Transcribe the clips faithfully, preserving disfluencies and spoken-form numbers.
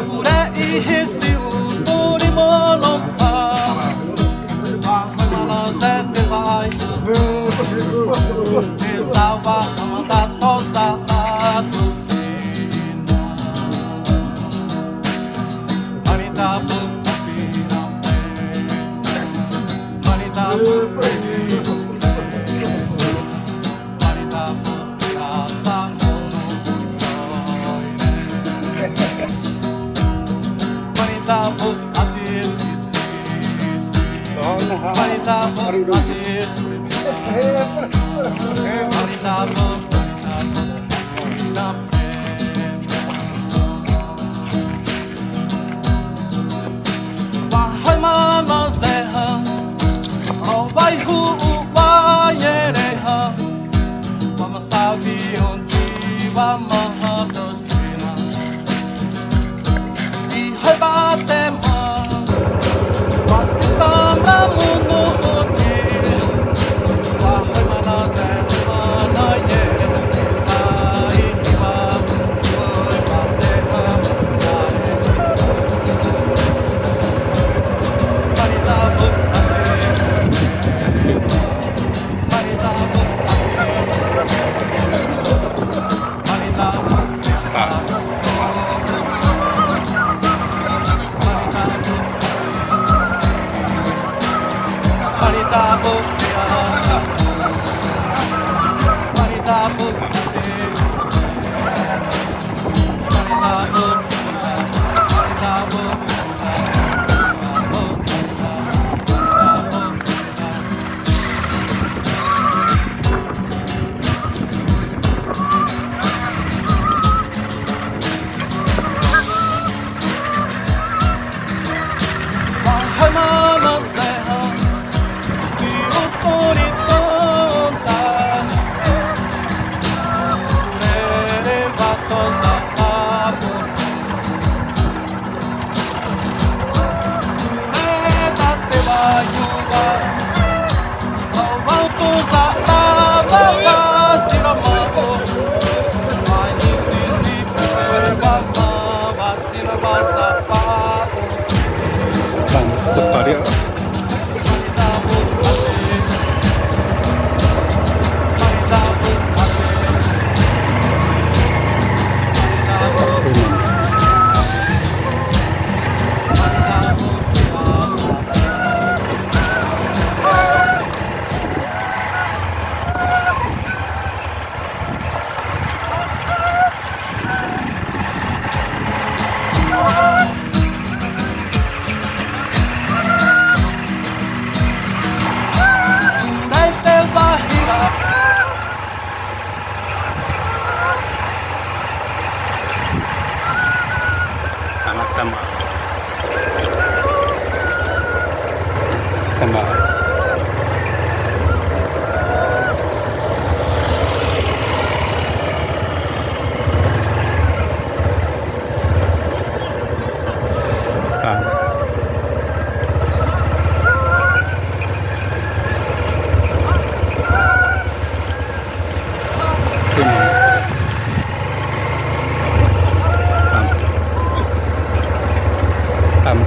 Pure ihisi u puri mono pa. Wa hâimana zé te zai. Te za wa hâimana tô za a tô sina. Marĩ da bâ asina. Marĩ da bâ asina. Wa hâimana zé hã, ro waihu'u wa ieré hã, wama sawi õ di wama hã tô sina. Ihâiba'ãma, wasi sambra mono õ di, wa hâimana zé hã na ieré, sa ihiwa, oi pa te hã, sa e. Tama, tama. Tama. Tama. Tama. Tama.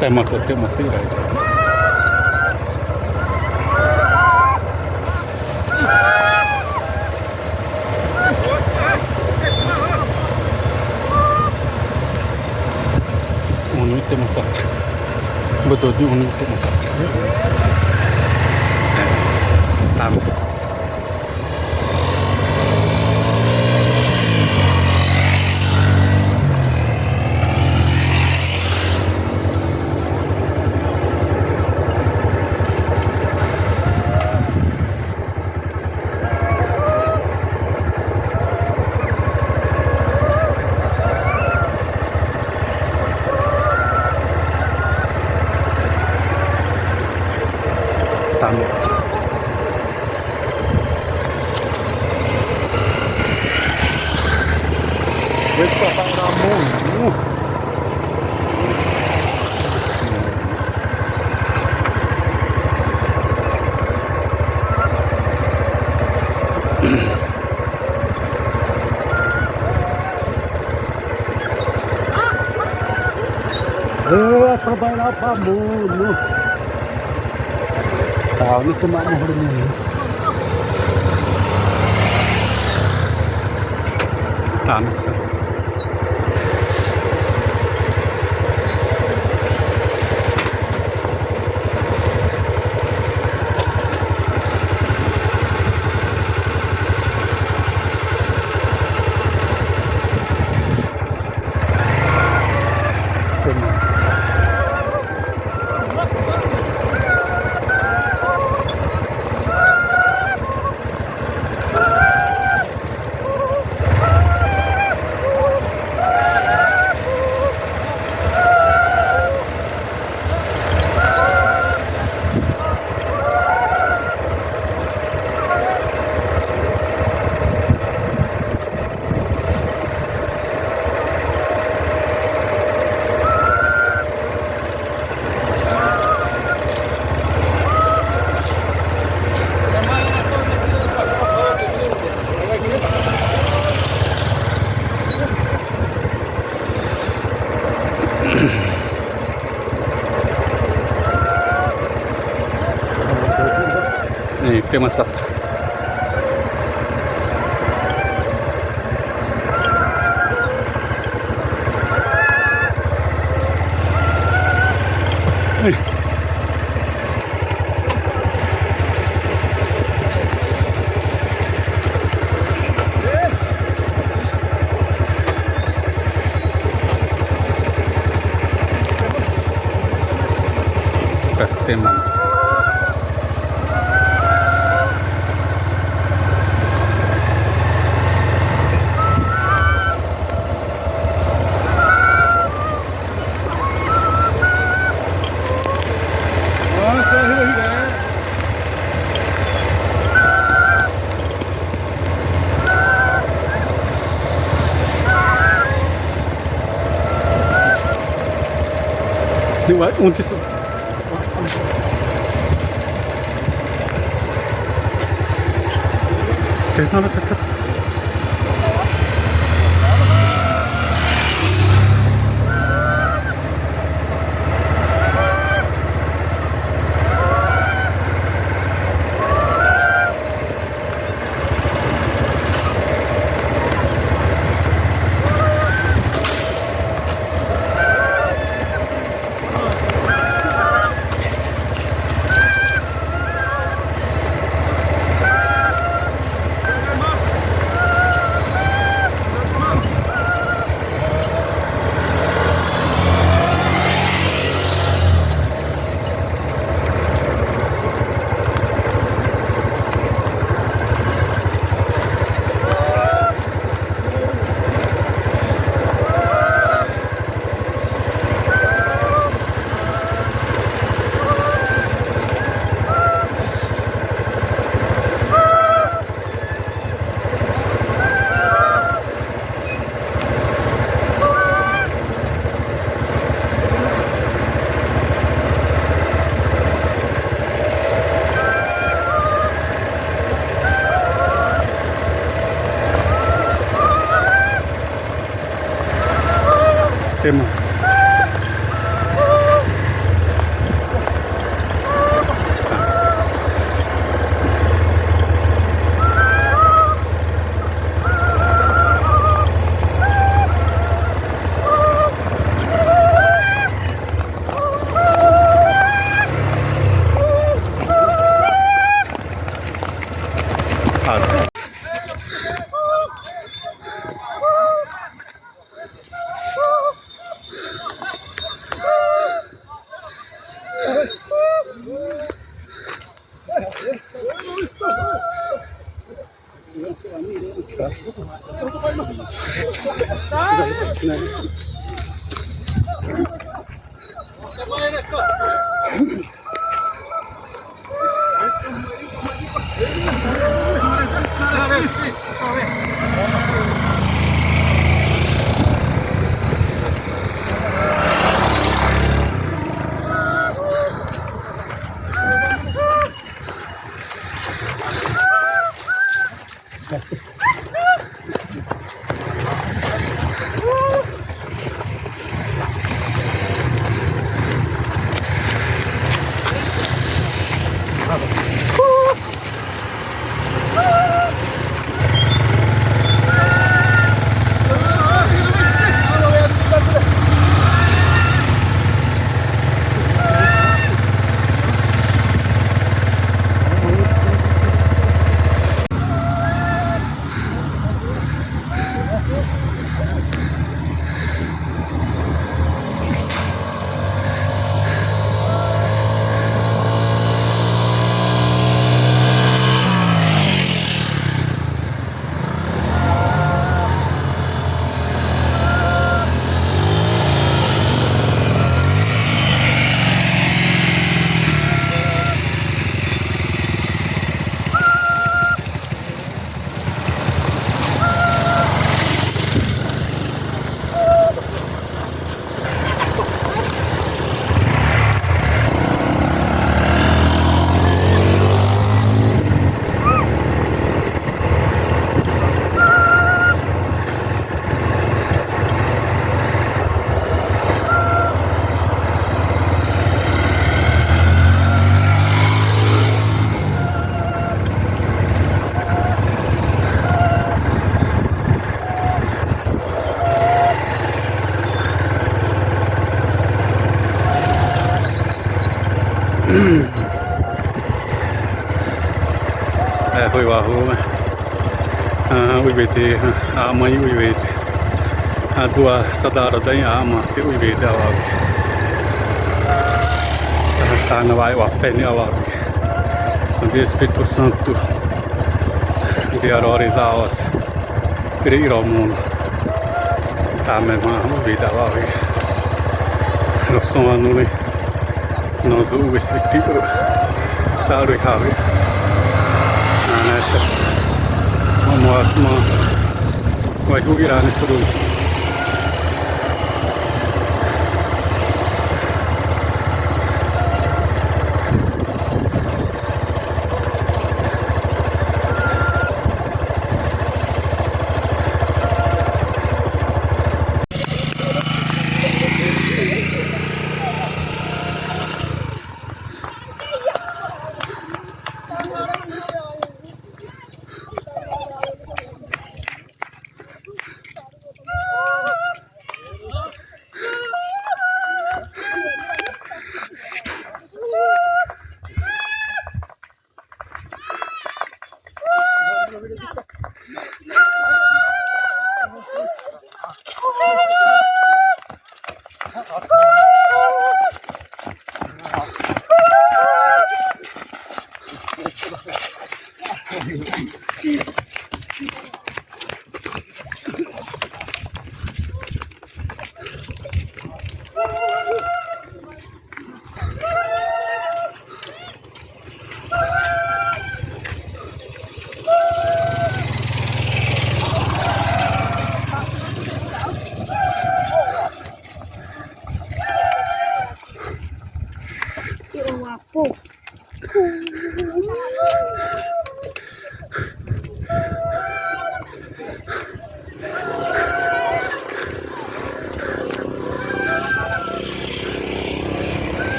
Tama, tô te masira. Uni te masa. Betul di uni te masa. Tama. Tama. Eita, para mundo. Ê, trabalhar pra mundo. Tá, não tem mais morrer nenhum. Tá, não sei. Ih, tem uma estátua. Tem, mano. Deu um. Vocês não vai. Tem. E hâ wahub, a, uiwede, a, ãma uiwede. A, dua sadara da ãma te uiwede awa'awi. A, tane waiwapé ni awa'awi. Espírito Santo de arores aos. Pire iromuna. Tame ma uiwede awa'awi. Roxon anuli. Nosso uisiti saru hawi. Aneta. Mamo asma. Wai hu irani suru.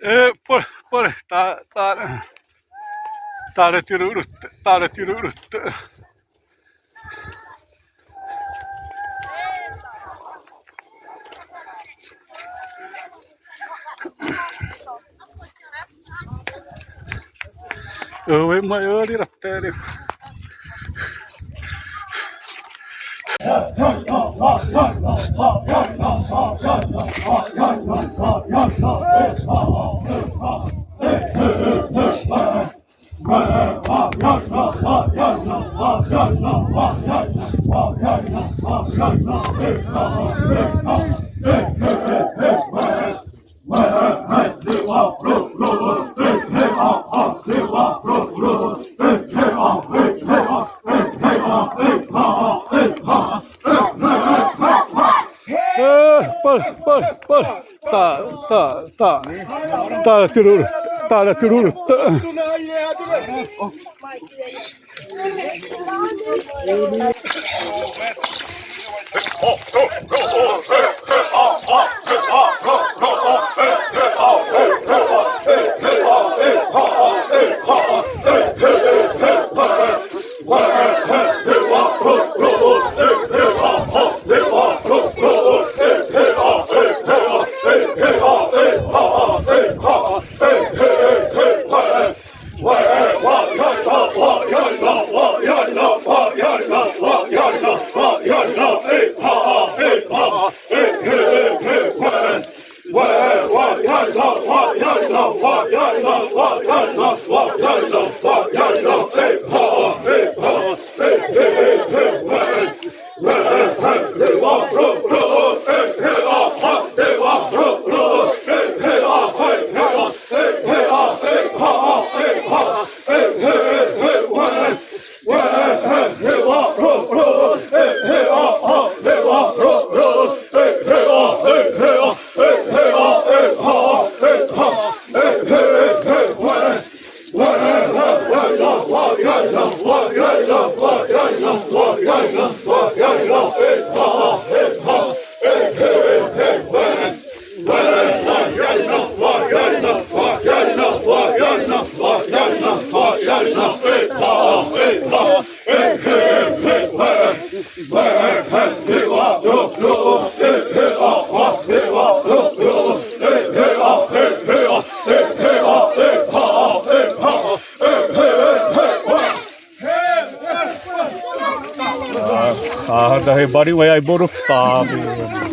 E, pô, pô, tá, tá, tá, tá, tá. Oi, maior iratério. Pal, pal, pal, pal. Tá, tá, tá. Tá, tururu. Tá, tururu. Tá. Ah, ah, dahâimana wẽ aiburuptabi.